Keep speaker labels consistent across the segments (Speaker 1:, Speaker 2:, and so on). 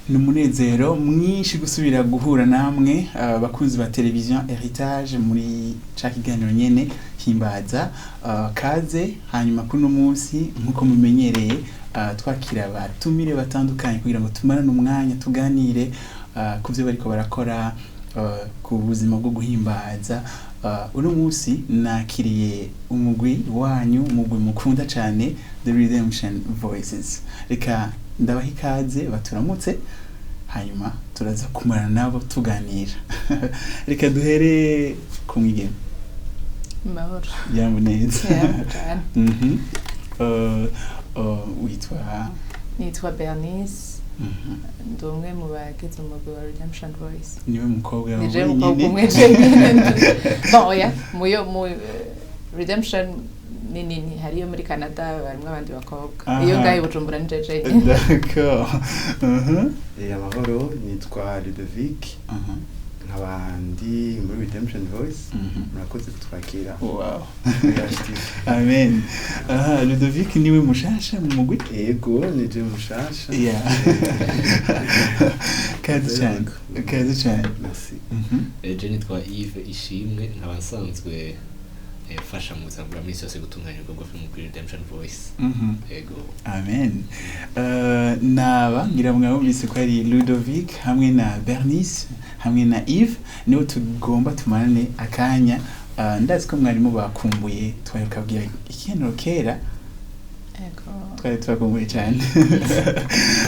Speaker 1: Ni umunezero mwinshi gusubira guhura namwe bakunzi ba televiziyo Heritage muri ca kiganiro nyene Himbaza. Kaze. Hanyuma kuno munsi, nk'uko mumenyereye, twakira abatumire batandukanye kugira ngo tumarane umwanya, tuganire ku byo bariko barakora, ku buzima bwo guhimbaza. Uno munsi nakiriye umugwi wanyu, umugwi mukunda cane, The Redemption Voices. Reka ndabaha ikaze baturamutse, hanyuma turaza kumarana nabo tuganira. Reka duhere ku mwigeme.
Speaker 2: Mahoro.
Speaker 1: Jambo neza.
Speaker 2: Yambo cane.
Speaker 1: Witwa?
Speaker 2: Nitwa Bernice, ndi umwe mu bagize umugwi wa Redemption Voice.
Speaker 1: Niwe mukobwa
Speaker 2: Nije mukobwa
Speaker 1: wenyene?
Speaker 2: Umwe jenyine. Bon, oya, muyo mu Redemption ni nini, hariyo muri Canada barimwo abandi bakobwa. Iyo ngaho i Bujumbura nije jenyine.
Speaker 1: D'accord.
Speaker 3: Amahoro, nitwa Ludovic, nkaba ndi muri Redemption Voice. Murakoze kutwakira muri HTV.
Speaker 1: Amen. Aha, Ludovic niwe mushasha mu mugwi?
Speaker 3: Ego, nije mushasha.
Speaker 1: Yeah, kaze cyane, kaze cyane.
Speaker 3: Merci.
Speaker 4: Je nitwa Yves Ishimwe, nkaba nsanzwe mfasha mu buzima bwa minsi yose gutunganya ibikorwa vyo muri Redemption Voice. Ego.
Speaker 1: Amen. Naba ngira mwabumvise ko ari Ludovic hamwe na Bernice hamwe na Yves nibo tugomba tumarane akanya. Ndazi ko mwarimu bakumbuye, twari kabwira ikiganiro kera.
Speaker 2: Ego.
Speaker 1: Twari tubakumbuye cyane.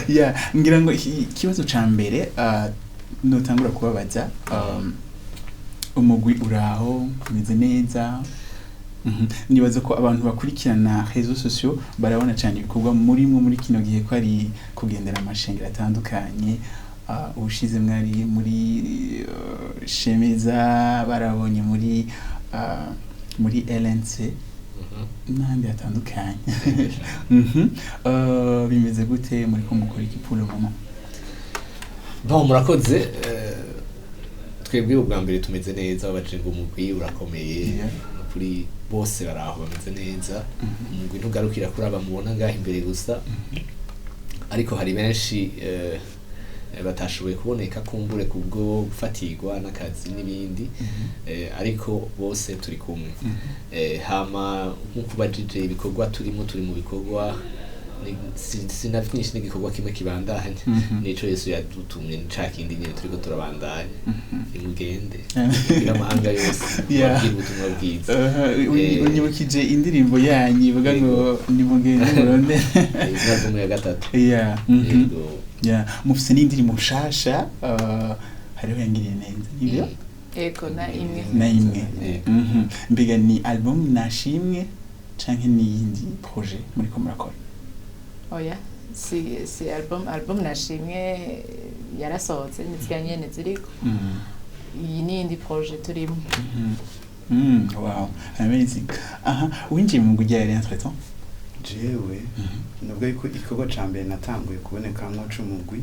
Speaker 1: Yeah, ngira ngo ikibazo ca mbere notangura kubabaza, umugwi uraho, umeze neza? Nibaza ko abantu bakurikirana réseaux sociaux barabona cyane ibikorwa murimwo muri kino gihe, ko ari kugendera amashengero atandukanye. Ubushize mwari muri Shemeza, barabonye muri LNC n'ahandi hatandukanye. Bimeze gute? Muri ko mukora iki pour le moment?
Speaker 4: Bon, murakoze. Twebwe ubwa mbere tumeze neza, babajije ngo umugwi urakomeye. Kuri bose baraho, bameze neza. Umugwi ntugarukira kuri aba mubona ngaha imbere gusa, ariko hari benshi batashoboye kuboneka, kumbure kubwo gufatirwa n'akazi n'ibindi, ariko bose turi kumwe. Hama nk'uko ubajije ibikorwa turimo, turi mu bikorwa sina vyinshi, n'igikorwa kimwe kibandanya, nico Yesu yadutumye, ni ca kindi nyene turiko turabandanya: nimugende mubwire amahanga yose, babwire ubutumwa bwiza.
Speaker 1: Unyibukije indirimbo yanyu ivuga ngo nimugende murondere.
Speaker 4: Izina ry'umwe ya gatatu.
Speaker 1: Yeah.
Speaker 4: Yego.
Speaker 1: Yeah, mufise n'indirimbo nshasha, hariho Yangiriye Neza, nibyo?
Speaker 2: Ego, na imwe.
Speaker 1: Na imwe.
Speaker 4: Yego.
Speaker 1: Mbega ni album Nashimwe canke ni iyindi projet muriko murakora?
Speaker 2: Oya, si album. Album Nashimwe yarasohotse, nizirya nyene ziriko. Iyi ni iyindi projet turimo.
Speaker 1: Wow, amazing. Aha, winjiye mu mugwi yari entre temps?
Speaker 3: Jewe nubwo yuko igikorwa ca mbere natanguye kubonekamwo c'umugwi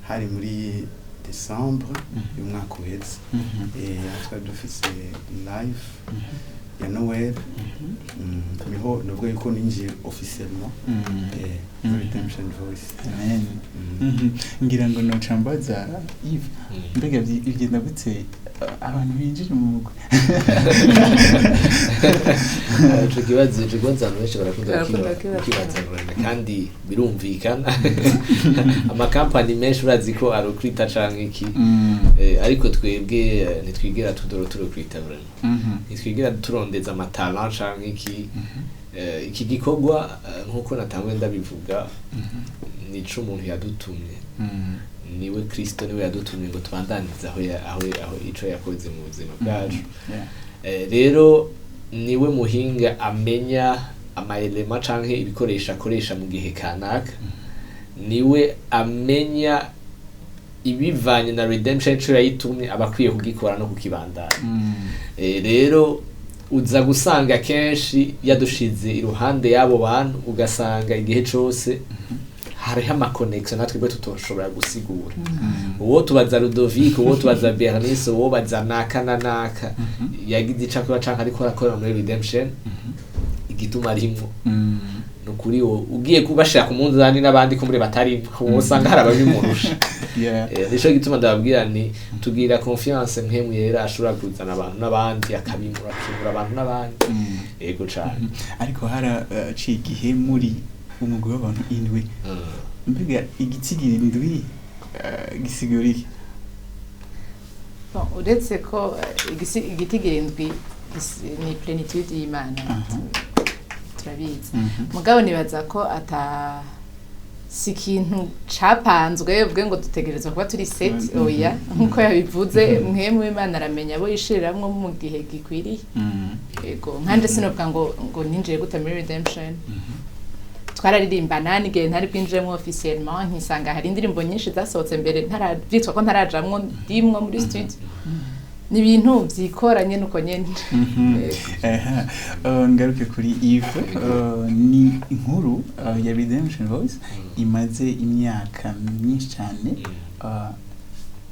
Speaker 3: hari muri décembre y'umwaka uheze. Aho twari dufise live ya Noël. Niho nubwo yuko ninjiye officiellement muri Redemption Voice.
Speaker 1: Amen. Ngira ngo noca mbaza Yves, mbega bigenda gute abantu binjira mu mugwi?
Speaker 4: Ico kibazo abantu benshi barakunda
Speaker 2: Barakunda kukibaza.
Speaker 4: Kukibaza kandi birumvikana. Amakampani menshi urazi ko arukrita canke iki. Ariko twebwe ntitwigera tudoro turukrita vraiment. Ntitwigera turondeza ama talent canke iki. Iki gikorwa, nkuko natanguye ndabivuga, nico umuntu yadutumye. Niwe Kristo, niwe yadutumye ngo tubandanize aho ico yakoze mu buzima bwacu. Rero niwe muhinga amenya ama éléments canke ibikoresho akoresha mu gihe kanaka, niwe amenya ibivanye na Redemption ico yayitumye, aba akwiye kugikora no kukibandanya. Rero uza gusanga kenshi yadushize iruhande y'abo bantu, ugasanga igihe cose hariho ama connexion natwe bwe tutoshobora gusigura. Uwo tubaza Ludovic, uwo tubaza Bernice, uwo baza naka na naka yagize ico akora canke ariko arakora muri Redemption, igituma arimwo, nukuri wo ugiye kubashira ku munzani n'abandi ko muri batari, usanga hari ababimurusha. Nico gituma ndababwira nti tugira confiance Mpwemu Yera ashobora kuzana abantu n'abandi, akabimura, akimura abantu n'abandi. Yego cane.
Speaker 1: Ariko haraciye igihe muri umugwi w'abantu 7. Mbega igitigiri 7 gisigura iki?
Speaker 2: Bon, uretse ko igitigiri 7 ni plenitude y'Imana, turabizi. Mugabo nibaza ko ata si ikintu capanzwe uvuge ngo dutegerezwa kuba turi 7, oya, nkuko yabivuze Mpwemu w'Imana aramenya abo yishiriramwo mu gihe gikwiriye. Yego, nkanje sinovuga ngo ninjiye gute muri Redemption. Twararirimbana n'igihe ntari bwinjiremwo officiellement, nkisanga hari indirimbo nyinshi zasohotse mbere ntaravyitwa ko ntarajamwo, ndimwo muri studio. Ni ibintu vyikora nyene uko nyene.
Speaker 1: Ngaruke kuri Yves, ni inkuru ya Redemption Voice imaze imyaka myinshi cyane,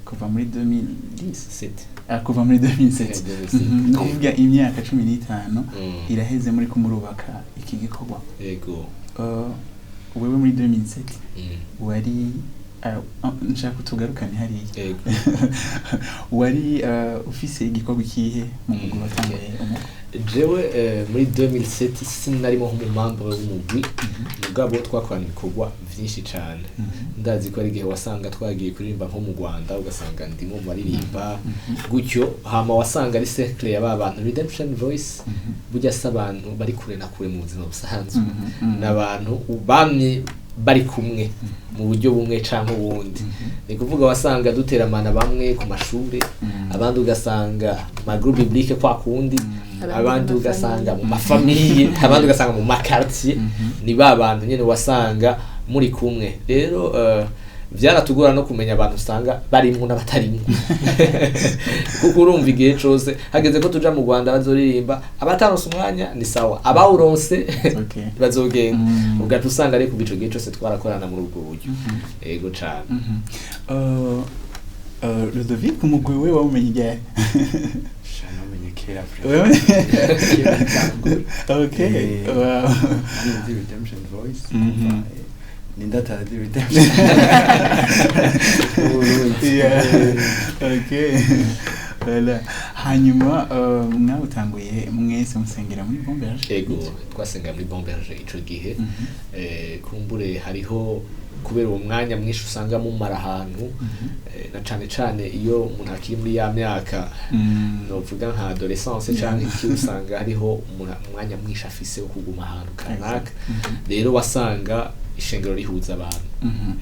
Speaker 1: kuva muri 2010, kuva muri 2007, ni ukuvuga imyaka 15 iraheze muri kumurubaka iki gikorwa.
Speaker 4: Yego.
Speaker 1: Wewe muri 2007 wari, nshaka tugarukane hariya, wari ufise igikorwa ikihe mu mugwi watanguye umugwi?
Speaker 4: Jewe muri 2007 sinarimo nk'umumembre w'umugwi, mugabo twakorana ibikorwa vyinshi cane. Ndazi ko ari igihe wasanga twagiye kuririmba nko mu Rwanda, ugasanga ndimo mu baririmba gutyo, hama wasanga ari cercle ya ba bantu Redemption Voice. Burya si abantu bari kure na kure mu buzima busanzwe, n'abantu bamye bari kumwe mu buryo bumwe canke ubundi. Ni kuvuga wasanga duteramana bamwe ku mashure, abandi ugasanga mu ma groupe biblique kwa kundi, abandi ugasanga mu mafamille, abandi ugasanga mu maquartier. Ni ba bantu nyene wasanga muri kumwe. Rero vyaratugora no kumenya abantu usanga barimwo n'abatarimwo, kuko urumva igihe cose hageze ko tuja mu Rwanda bazoririmba, abataronse umwanya ni sawa, abawuronse bazogenda. Ugaca usanga ariko kuva ico gihe cose twarakorana muri ubwo buryo. Yego cane.
Speaker 1: Ludovic, umugwi we wawumenye ryari?
Speaker 3: Namenye kera.
Speaker 1: Okay. Wow.
Speaker 3: Nzi Redemption Voice. Ninda atazi Redemption?
Speaker 1: Yeah. Okay. Voilà. Hanyuma mwawutanguye mwese musengera muri Bon Berger?
Speaker 4: Yego, twasengera muri Bon Berger ico gihe. Kumbure hariho kubera uwo mwanya mwinshi usanga mumara ahantu, na cane cane iyo umuntu akiri muri ya myaka novuga nka adolescence canke iki, usanga hariho umwanya mwinshi afise wo kuguma ahantu kanaka. Rero wasanga ishengero rihuza abantu,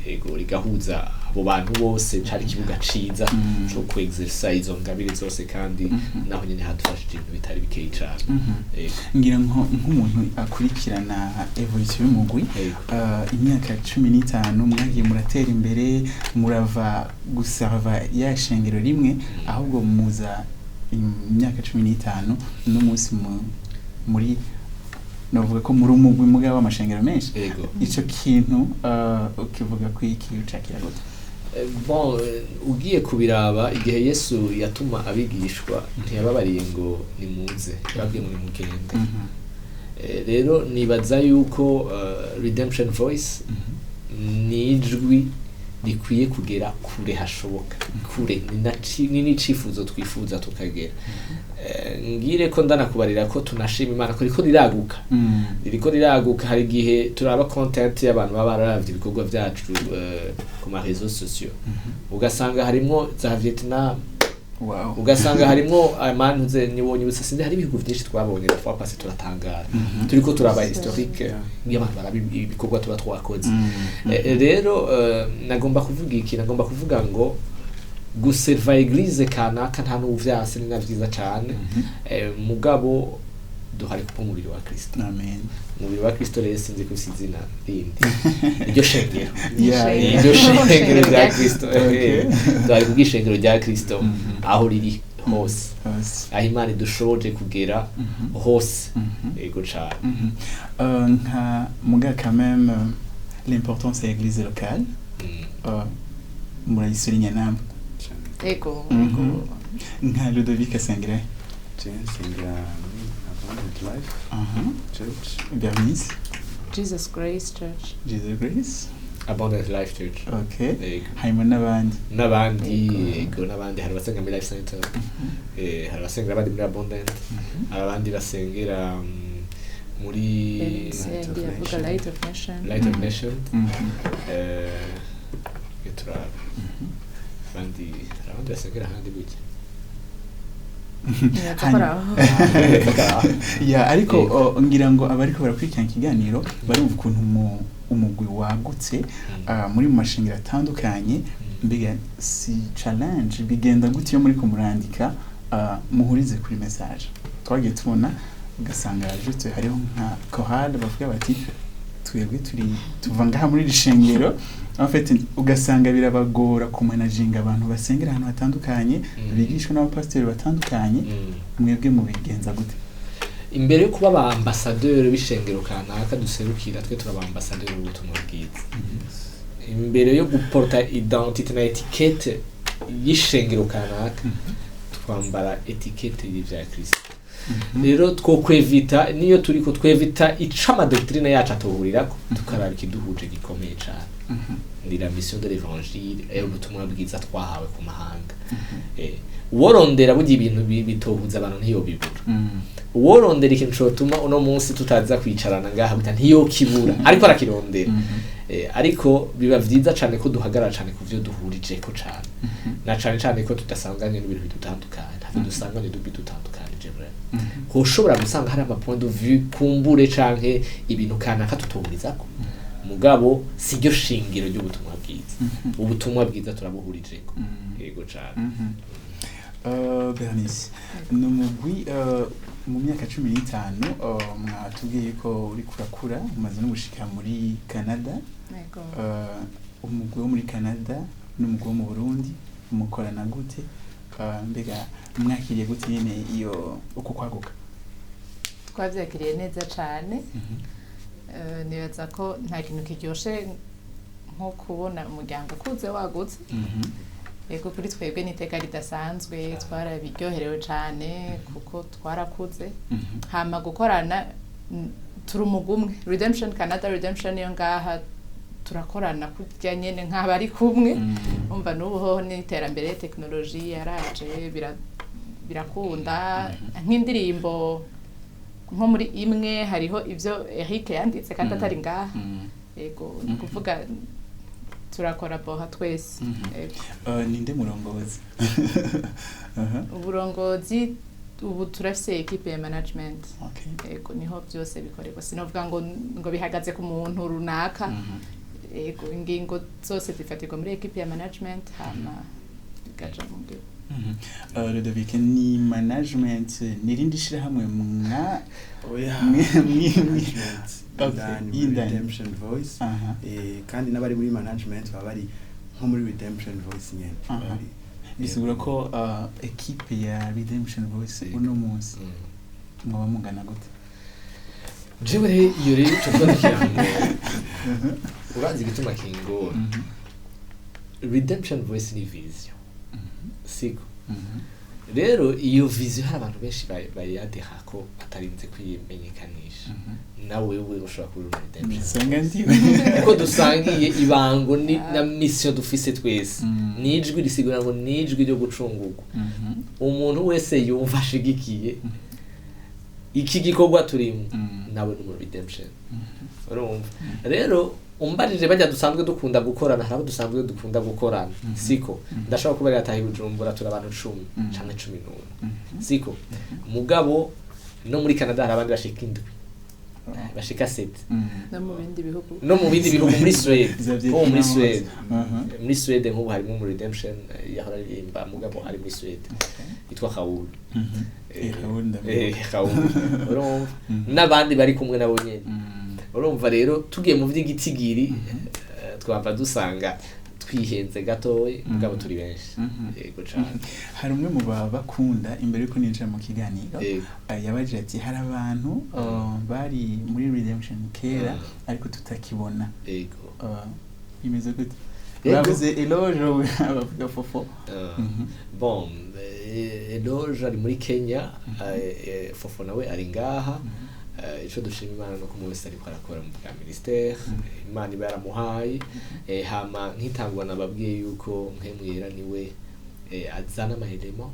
Speaker 4: yego, rigahuza abo bantu bose. Cari ikibuga ciza co ku exercise izo ngabire zose, kandi naho nyene hadufashije ibintu bitari bikeyi cane.
Speaker 1: Ngira nk'umuntu akurikirana evolution y'umugwi, imyaka 15 mwagiye muratera imbere, murava gusava ya shengero rimwe, ahubwo muza imyaka 15 n'umunsi muri, navuga ko muri umugwi mugabo w'amashengero menshi. Ico kintu ukivuga ko iki ucakira gute?
Speaker 4: Bon, ugiye kubiraba, igihe Yesu yatuma abigishwa ntiyababariye ngo nimuze, yababwiye ngo nimugende. Rero nibaza yuko Redemption Voice ni ijwi rikwiye kugera kure hashoboka kure, ni n'icifuzo twifuza tukagera. Ngire ko ndanakubarira ko tunashima Imana ko riko riraguka, ririko riraguka. Hari igihe turaba content y'abantu baba bararavye ibikorwa vyacu ku ma réseaux sociaux, ugasanga harimwo za Vietnam, ugasanga harimwo amantuze nibonye ubusa, sinzi, hari ibihugu vyinshi twabonye la fois passée turatangara, turiko turaba historique y'abantu baraba ibikorwa tuba twakoze. Rero nagomba kuvuga iki? Nagomba kuvuga ngo guserva église kanaka nta n'uvyase, ni na vyiza cane, mugabo duhari kuko umubiri wa Kristo.
Speaker 1: Amen.
Speaker 4: Umubiri wa Kristo rero sinzi ko ufise izina rindi, iryo shengero,
Speaker 1: Yeah.
Speaker 4: iryo shengero rya Kristo. Duhari kubw'ishengero rya Kristo aho riri hose,
Speaker 1: Hose.
Speaker 4: aho Imana idushoboje kugera hose. Yego cane.
Speaker 1: Nka muga quand même l'importance de l'église locale, murayisulinya namwe?
Speaker 2: Ego. Ego.
Speaker 1: Nka Ludovic asengera?
Speaker 3: Je nsengera muri Abundant Life Church.
Speaker 1: Bernice?
Speaker 2: Jesus Grace Church.
Speaker 1: Jesus Grace.
Speaker 4: Abundant Life Church.
Speaker 1: Okay.
Speaker 4: Yego.
Speaker 1: Harimo n'abandi?
Speaker 4: N'abandi, yego, n'abandi. Hari abasenga muri Life Center, hari abasengera abandi muri Abundant, hari abandi basengera muri
Speaker 2: Bernice yavuga Light of Nation.
Speaker 4: Light of Nation. Turaba abandi, hari abandi basengera ahandi gutya.
Speaker 2: Nibaza ko ari aho.
Speaker 1: Ya, ariko
Speaker 4: Yego.
Speaker 1: ngira ngo abariko barakurikirana ikiganiro barumva ukuntu umugwi wagutse, muri mu mashengero atandukanye. Mbega si challenge? Bigenda gute iyo muri kumurandika, muhurize kuri message? Twagiye tubona ugasanga juste hariho nka chorale bavuga bati twebwe turi tuva ngaha muri iri shengero. En fait, ugasanga birabagora kumanaginga abantu basengera ahantu hatandukanye, bigishwa n'abapasiteri batandukanye. Mwebwe mubigenza gute?
Speaker 4: Imbere yo kuba aba ambassadeur b'ishengero kanaka duserukira, twe turaba ambassadeur b'ubutumwa bwiza. Imbere yo guporta identité na étiquette y'ishengero kanaka, twambara étiquette y'ivya Kristo. Rero twokwevita, niyo turiko twevita ico amadoctrine yacu atohurirako, tukaraba ikiduhuje gikomeye cane, ni la mission de l'évangile, ubutumwa bwiza twahawe ku mahanga. Uworondera burya ibintu bitohuza abantu ntiyobibura. Uworondera ikintu cotuma uno munsi tutaza kwicarana ngaha buta ntiyokibura, ariko arakirondera. Ariko biba vyiza cane ko duhagarara cane ku vyo duhurijeko cane, na cane cane ko tudasanganye n'ibintu bidutandukanye. Ntavyo dusanganye bidutandukanije vraiment. Hoshobora gusanga hari ama point de vue kumbure canke ibintu kanaka tutohurizako, mugabo siryo shingiro ry'ubutumwa bwiza. Ubutumwa bwiza turabuhurijeko, yego cane.
Speaker 1: Bernice, ni umugwi mu myaka 15, mwatubwiye ko uri kurakura, umaze no gushika muri Canada.
Speaker 2: Yego.
Speaker 1: Umugwi wo muri Canada n'umugwi wo mu Burundi mukorana gute? Mbega mwakiriye gute nyene iyo uko kwaguka?
Speaker 2: Twabyakiriye neza cane. Nibaza ko nta kintu kiryoshe nko kubona umuryango ukuze wagutse. Yego, kuri twebwe n'iteka ridasanzwe, twarabiryoherewe cane kuko twarakuze. Hama gukorana, turi umugwi umwe, Redemption Canada, Redemption yo ngaha, turakorana kurya nyene nk'abari kumwe. Umva, n'ubu hoho n'iterambere, tekinoloji yaraje, birakunda. Nk'indirimbo nko muri imwe hariho ibyo Eric yanditse kandi atari ngaha. Yego, ni ukuvuga turakorabora twese. Yego.
Speaker 1: Ninde murongozi? Aha.
Speaker 2: Uburongozi, ubu turafise équipe ya management. Yego, niho byose bikorerwa. Sinovuga ngo bihagaze ku muntu runaka. Yego, ingingo zose zifatirwa muri équipe ya management, hama bigaja mu ngiro.
Speaker 1: Ludovic, ni management ni irindi shirahamwe mwa
Speaker 3: Oya.
Speaker 1: Mwe
Speaker 3: Management indani muri
Speaker 1: Indani.
Speaker 3: Redemption Voice. Kandi n'abari muri management baba bari nko muri Redemption Voice nyene.
Speaker 1: Bisigura ko équipe ya Redemption Voice
Speaker 4: Yego.
Speaker 1: uno munsi mwaba mungana gute?
Speaker 4: Jewe rero iyo rero ico kibazo kirangora. Urazi igituma kingora? Redemption Voice ni vision, siko? Rero iyo vision hari abantu benshi bayadeha ko batarinze kwimenyekanisha. Na wewe ushobora kuba uri muri Redemption
Speaker 1: Nsanga ndiwe.
Speaker 4: kuko dusangiye ibango ni na mission dufise twese. Ni ijwi risigura ngo ni ijwi ryo gucungurwa. Umuntu wese yumva ashigikiye iki gikorwa turimo, nawe ni muri Redemption. Urumva rero, umbarije bajya dusanzwe dukunda gukorana, hari abo dusanzwe dukunda gukorana, siko? Ndashobora kuba yataha i Bujumbura, turi abantu 10 canke 11, siko? Mugabo no muri Canada hari abandi bashika 7, bashika 7.
Speaker 2: No mu bindi bihugu.
Speaker 4: No mu bindi bihugu, muri Suède.
Speaker 1: Za
Speaker 4: Nko muri
Speaker 1: Vietnam
Speaker 4: Suède.
Speaker 1: hose.
Speaker 4: Muri Suède nk'ubu harimo muri Redemption, yahora aririmba, mugabo ari muri Suède, yitwa Raoul.
Speaker 1: Raoul ndabizi.
Speaker 4: Raoul, urumva, n'abandi bari kumwe nabo nyene. Urumva rero, tugiye mu vy'igitigiri, twava dusanga twihenze gatoyi, mugabo turi benshi. Yego cane.
Speaker 1: Hari umwe mu bakunda, imbere yuko ninjira mu kiganiro,
Speaker 4: Yego.
Speaker 1: yabajije ati hari abantu bari muri Redemption kera ariko tutakibona.
Speaker 4: Yego.
Speaker 1: Bimeze gute?
Speaker 4: Yego.
Speaker 1: Bavuze Eloge, bavuga Fofo.
Speaker 4: Bon, Eloge ari muri Kenya, Fofo nawe ari ngaha. Ico dushima Imana nuko umwe wese ariko arakora mu bwa ministère Imana iba yaramuhaye. Hama nkitangwa nababwiye yuko Mpwemu Yera niwe azana amahiremo,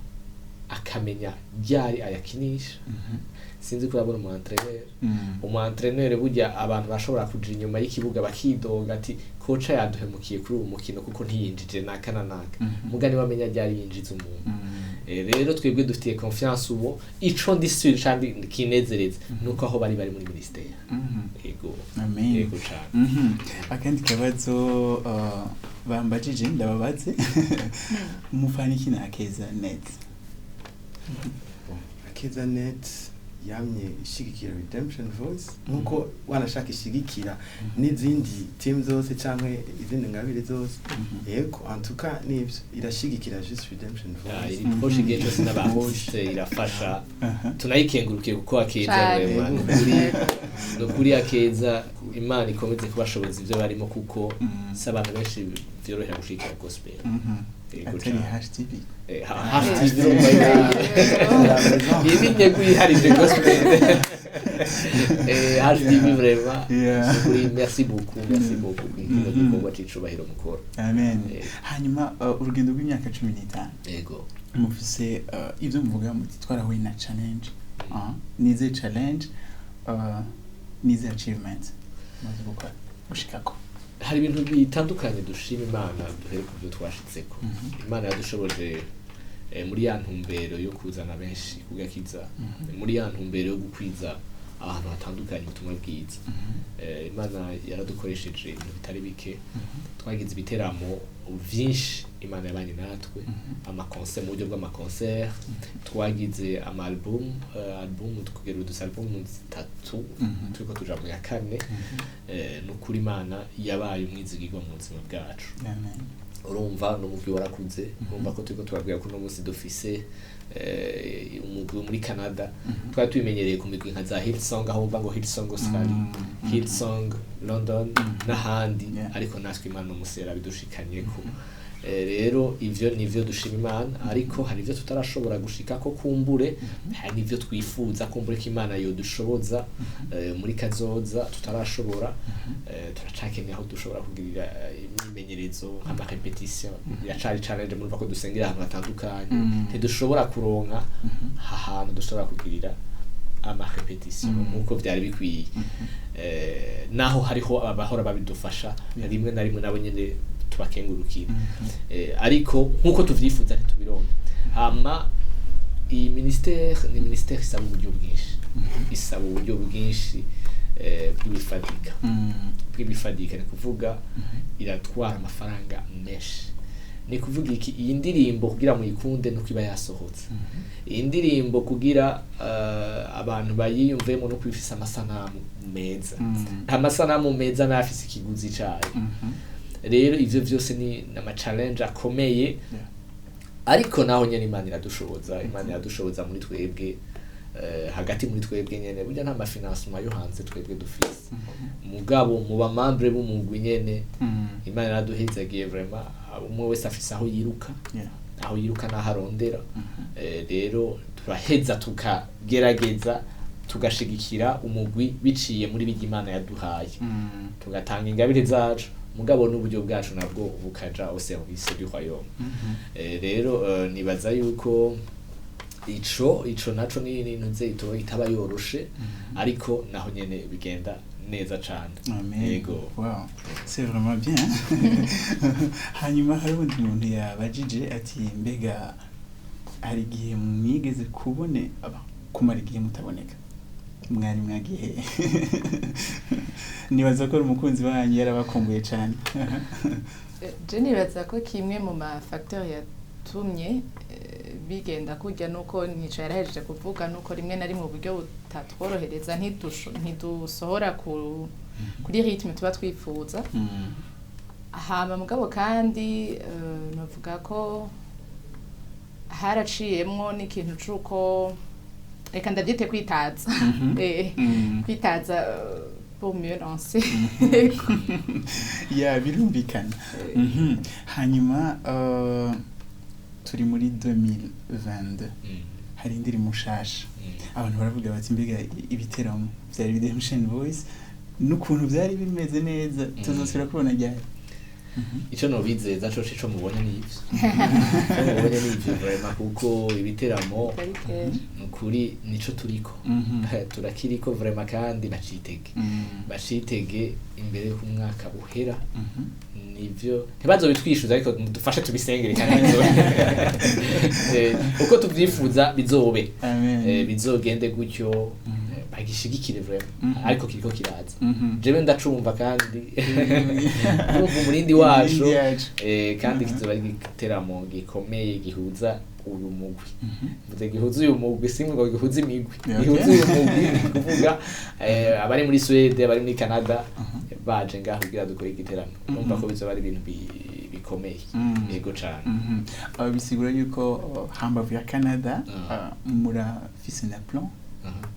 Speaker 4: akamenya ryari ayakinisha. Sinzi ko urabona umu entraîneur, umu entraîneur burya abantu bashobora kuja inyuma y'ikibuga bakidoga ati coach yaduhemukiye kuri uwo mukino kuko ntiyinjije naka na naka, mugani bamenya ryari yinjiza umuntu. Rero twebwe dufitiye confiance uwo. Ico ndi sûr kandi kinezereza nuko aho bari muri ministère. Yego.
Speaker 1: Amen.
Speaker 4: Yego cane.
Speaker 1: Akandi kabazo bambajije ndababaze: umufana iki na Akeza Net?
Speaker 3: Akeza Net yamye ishigikira Redemption Voice nkuko wanashaka ishigikira n'izindi team zose canke izindi ngabire zose. Yego, en tout cas nivyo, irashigikira juste Redemption Voice.
Speaker 4: Iri proche igihe cyose n'aba artiste, irafasha. Tunayikengurukiye kuko Akeza
Speaker 2: Cane.
Speaker 4: vraiment, nukuri Akeza, Imana ikomeze kubashoboza ibyo barimo kuko si abantu benshi vyorohera gushigikira gospel. Yego
Speaker 1: Atari
Speaker 4: cane.
Speaker 1: HTV.
Speaker 4: Hafi TV, urumva iyi ni intego yiharije gospel. HTV vraiment, nukuri merci beaucoup, merci beaucoup kino gikorwa c'icubahiro mukora.
Speaker 1: Amen. Hanyuma urugendo rw'imyaka 15, mufise ibyo muvuga muti twarahuye na challenge. Nize challenge, nize achievement mumaze gukora gushikako?
Speaker 4: Hari ibintu bitandukanye dushima Imana. Duhere ku byo twashitseko. Imana yadushoboje muri ya ntumbero yo kuzana benshi kugakiza, muri ya ntumbero yo gukwiza ahantu hatandukanye ubutumwa bwiza. Imana yaradukoresheje ibintu bitari bike. Twagize ibiteramo vyinshi, Imana yabanye natwe, ama concert, mu buryo bw'ama concert. Twagize ama album, album tukugera udusa album zitatu, turiko tuja mu ya kane. Nukuri Imana yabaye umwizigirwa mu buzima bwacu.
Speaker 1: Amen.
Speaker 4: Urumva n'umugwi warakuze. Urumva ko turiko turabwira ko uno munsi dufise umugwi wo muri Canada. Twari tubimenyereye ku migwi nka za Hillsong, aho wumva ngo Hillsong Australia, Hillsong London n'ahandi, ariko natwe Imana uno munsi yarabidushikanyeko. Rero ivyo nivyo dushima Imana, ariko hari ivyo tutarashobora gushika ko kumbure, hari n'ivyo twifuza kumbure ko Imana yodushoboza muri kazoza tutarashobora. Turacakeneye aho dushobora kugirira imyimenyerezo nk'ama répétition, iracari challenge. Murumva ko dusengera ahantu hatandukanye, ntidushobora kuronka ahantu dushobora kugirira ama répétition nkuko vyari bikwiye. Naho hariho abahora babidufasha rimwe na rimwe, nabo nyene tubakengurukira. Ariko nkuko tuvyifuza ntitubironka. Hama iyi ministère ni ministère isaba uburyo bwinshi, isaba uburyo bwinshi bw'ibifatika, bw'ibifatika. Ni kuvuga iratwara amafaranga menshi. Ni kuvuga iki? Iyi ndirimbo kugira muyikunde nuko iba yasohotse. Iyi ndirimbo kugira abantu bayiyumvemo no kwifisa amasanamu meza. Amasanamu meza n'afise ikiguzi cayo. Rero ivyo vyose ni ama challenge akomeye, ariko naho nyene Imana iradushoboza. Imana iradushoboza muri twebwe, hagati muri twebwe nyene. Burya nta ma financement yo hanze twebwe dufise, mugabo mu ba membre b'umugwi nyene Imana iraduhezagiye vraiment. Umwe wese afise aho yiruka, aho yiruka n'aho arondera. Rero turaheza tukagerageza tugashigikira umugwi biciye muri bijya Imana yaduhaye, tugatanga ingabire zacu, mugabo n'uburyo bwacu nabwo bukaja au service du royaume. Rero nibaza yuko ico naco ni ntuze itoba itaba yoroshe, ariko naho nyene bigenda neza cane.
Speaker 1: Amen.
Speaker 4: Yego.
Speaker 1: Wow. C'est vraiment bien. Hanyuma hari undi muntu yabajije ati mbega hari igihe mwigeze kubone aba kumara igihe mutaboneka, mwari mwagiye he? Nibaza ko ari umukunzi wanyu yarabakumbuye cyane.
Speaker 2: Je nibaza ko kimwe mu ma facteur yatumye bigenda kurya nuko nico yarahejeje kuvuga, nuko rimwe na rimwe uburyo butatworohereza, ntidusohora kuri rythme tuba twifuza. Hama mugabo kandi novuga ko haraciyemwo n'ikintu c'uko, reka ndavyite kwitaza, kwitaza, pour mieux lancer.
Speaker 1: Ya, birumvikana. Hanyuma turi muri 2022. Hari indirimbo nshasha. Abantu baravuga bati mbega ibiteramo vya Redemption Voice n'ukuntu vyari bimeze neza, tuzosubira kubona ryari?
Speaker 4: Ico nobizeza co ico mubonye ni ivyo. Ico mubonye ni ivyo vraiment, kuko ibiteramo
Speaker 2: Atari kera.
Speaker 4: ni ukuri nico turiko, turakiriko vraiment, kandi bacitege, bacitege imbere y'uko umwaka uhera. Nivyo, ntibazobitwishuza, ariko dufashe tubisengere kandi bizobe uko tuvyifuza bizobe.
Speaker 1: Amen.
Speaker 4: Bizogende gutyo, bagishigikire vraiment, ariko kiriko kiraza. Jewe ndacumva kandi ndumva umurindi wacu.
Speaker 1: Umurindi yacu.
Speaker 4: Kandi kizoba ari igiteramo gikomeye gihuza uyu mugwi. Mvuze gihuza uyu mugwi, si ngo gihuza imigwi. Gihuza uyu mugwi ni kuvuga abari muri Suède, abari muri Canada baje ngaho kugira dukore igiteramo. Urumva ko bizoba ari ibintu bikomeye. Yego cane.
Speaker 1: Bisigura yuko hambavu ya Canada, murafise na plan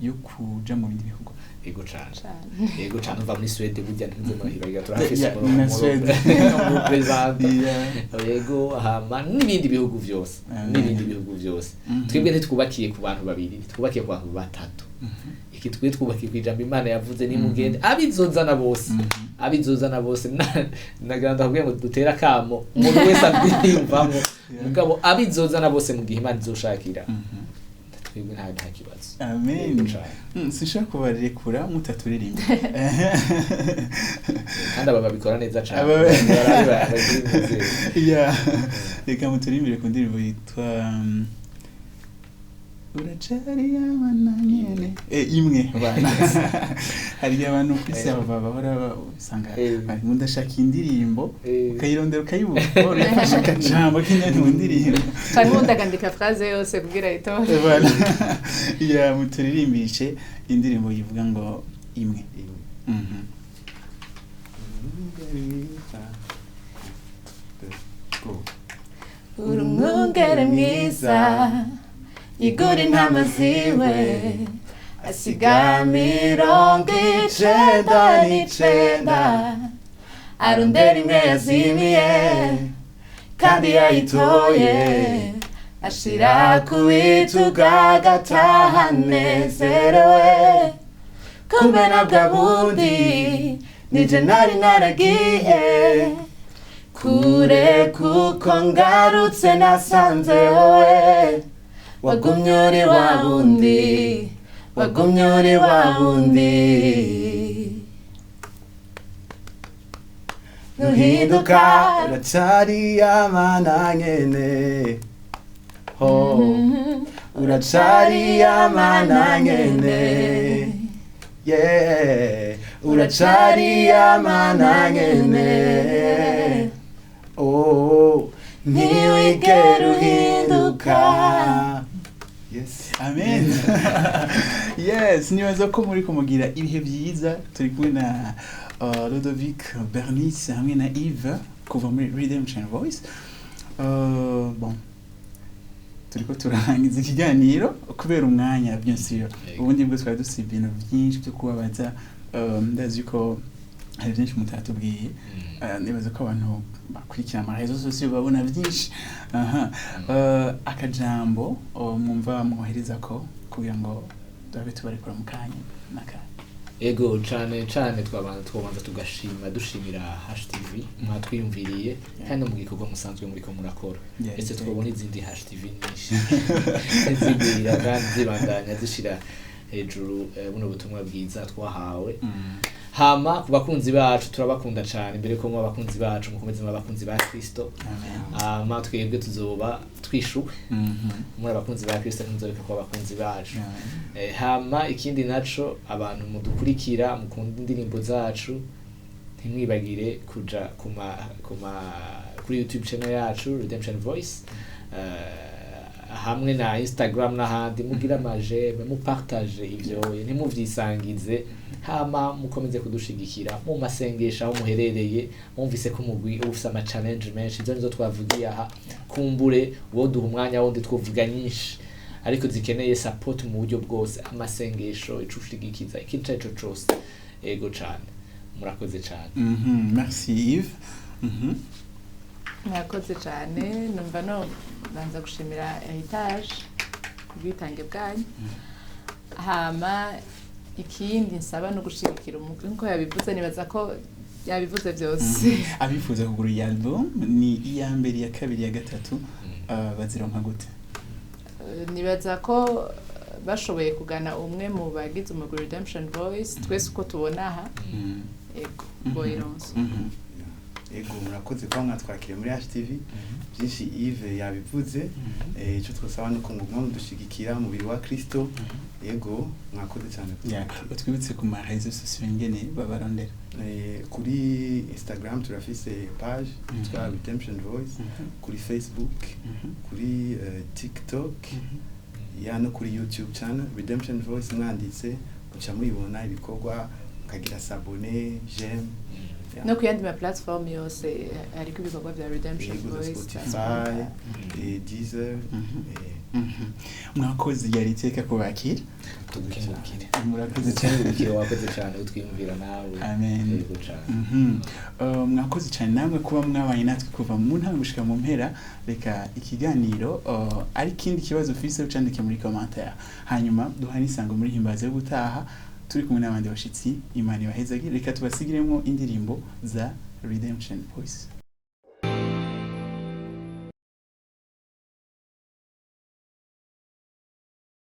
Speaker 1: yo kuja mu bindi bihugu?
Speaker 4: Yego cane.
Speaker 2: Cane.
Speaker 4: Yego cane. Uva muri Suède burya ntimuze murahibagira, turafise
Speaker 1: Yeah, na Suède.
Speaker 4: umurepresenta. Yego, hama n'ibindi bihugu vyose.
Speaker 1: Amen.
Speaker 4: N'ibindi bihugu vyose. Twebwe ntitwubakiye ku bantu babiri, ntitwubakiye ku bantu batatu. Iki twe twubakiye ku ijambo Imana yavuze: nimugende, abizozana bose, abizozana bose. Nagira ndakubwira ngo dutere akamo umuntu wese abyiyumvamo, mugabo abizozana bose mu gihe Imana izoshakira, twebwe nta kibazo.
Speaker 1: Amen.
Speaker 4: Yego cane.
Speaker 1: Sinshobora kubarekura mutaturirimba.
Speaker 4: Kandi aba babikora neza cane. Barabizi.
Speaker 1: Yeah. Reka muturirimbire ku ndirimbo yitwa Uracari abana nyene, imwe bana. Hari abantu ku isi aba bahora usanga bari mu ndashaka indirimbo, ukayirondera ukayibura, urafashe akajambo k'inyene mu ndirimbo.
Speaker 2: Canke ubundi akandika phrase yose kugira ayitore.
Speaker 1: Voilà. Yeah, muturirimbishe indirimbo yivuga ngo Imwe.
Speaker 3: Imwe. Go.
Speaker 2: Uri umwungere mwiza, yigura intama ziwe, asiga 99, arondera imwe yazimiye, kandi yayitoye ashira ku bitugu agataha anezerewe. Kumbe na bwa bundi nije nari naragiye kure, kuko ngarutse nasanze wowe wagumye uri wa wundi, wagumye uri wa wundi, ntuhinduka.
Speaker 3: Uracari amana nyene ho, uracari amana nyene, yeah, uracari amana nyene, oh, ntiwigera uhinduka. Yes.
Speaker 1: Amen. Yes, nibaza ko muri kumugira ibihe byiza. Turi kumwe na Ludovic, Bernice hamwe na Yves kuva muri Redemption Voice. Bon, turiko turangiza ikiganiro kubera umwanya, bien sûr. Ubundi bwo twari dufite ibintu byinshi byo kubabaza. Ndazi ko hari byinshi mutatubwiye. Nibaza ko abantu bakurikira ama réseaux sociaux babona byinshi. Aha. Akajambo mwumva mwohereza ko kugira ngo turabe tubarekura mu kanya n'akanya.
Speaker 4: Ego cane cane, twabanza twobanza tugashima, dushimira HTV mwatwiyumviriye kandi mu gikorwa musanzwe muriko murakora. Ese twabona izindi HTV nyinshi zigwira kandi zibandanya zishira hejuru buno butumwa bwiza twahawe. Hama ku bakunzi bacu, turabakunda cane. Mbere ko muba abakunzi bacu, mukomeze muba abakunzi ba Kristo.
Speaker 1: Amen.
Speaker 4: Hama twebwe tuzoba twishuwe. Muri abakunzi ba Kristo, ntimuzoreka kuba abakunzi bacu.
Speaker 1: Amen.
Speaker 4: Hama ikindi naco, abantu mudukurikira, mukunda indirimbo zacu, ntimwibagire kuja kuma kuri YouTube channel yacu Redemption Voice, hamwe na Instagram n'ahandi, mugira ama j'aime, mupartage ivyo, ntimuvyisangize. Hama mukomeze kudushigikira mu masengesho aho muherereye. Mwumvise ko umugwi uba ufise ama challenge menshi, izo nizo twavugiye aha. Kumbure woduha umwanya wundi twovuga nyinshi, ariko zikeneye support mu buryo bwose, amasengesho, ico ushigikiza, ikintu ico arico cose. Ego cane, murakoze cane.
Speaker 1: Merci Yves.
Speaker 2: Murakoze cyane. Numva no banza gushimira Heritage. Ubwitange bwanyu. Hama ikindi nsaba no gushigikira umugwi nkuko yabivuze, nibaza ko yabivuze byose.
Speaker 1: Abifuza kugura iyi album, ni iya mbere, iya kabiri, iya gatatu, bazironka gute?
Speaker 2: Nibaza ko bashoboye kugana umwe mu bagize umugwi Redemption Voice, twese uko tubona aha, ego, boyironse.
Speaker 3: Ego, murakoze kuba mwatwakiriye muri HTV. Byinshi Yves yabivuze. Icyo twasaba ni uko muguma mudushigikira, umubiri wa Kristo. Ego, mwakoze cyane kutwakira.
Speaker 1: Utwibutse ku ma réseaux sociaux ingene babarondera.
Speaker 3: Kuri Instagram turafise page yitwa Redemption Voice, kuri Facebook, kuri TikTok, ya, no kuri YouTube channel Redemption Voice. Mwanditse muca muyibona ibikorwa, mukagira s'abonner, j'aime. Ya.
Speaker 2: No ku yandi ma platform yose hariko ibikorwa bya Redemption
Speaker 3: Yego, za
Speaker 2: Voice.
Speaker 3: Spotify, Deezer.
Speaker 1: Mwakoze, yari iteka kubakira.
Speaker 4: Tugukengurukire.
Speaker 1: Murakoze cyane.
Speaker 4: Tugukengurukire, wakoze cyane utwiyumvira nawe.
Speaker 1: Amen.
Speaker 4: Yego cyane.
Speaker 1: Mwakoze cyane namwe kuba mwabaye natwe kuva mu ntango gushika mu mpera. Reka ikiganiro, ari ikindi kibazo ufise ucandike muri commentaire, hanyuma duhane isango muri Himbaza yo gutaha turi kumwe n'abandi bashitsi. Imana ibahezagire. Reka tubasigiremo indirimbo za Redemption Voice.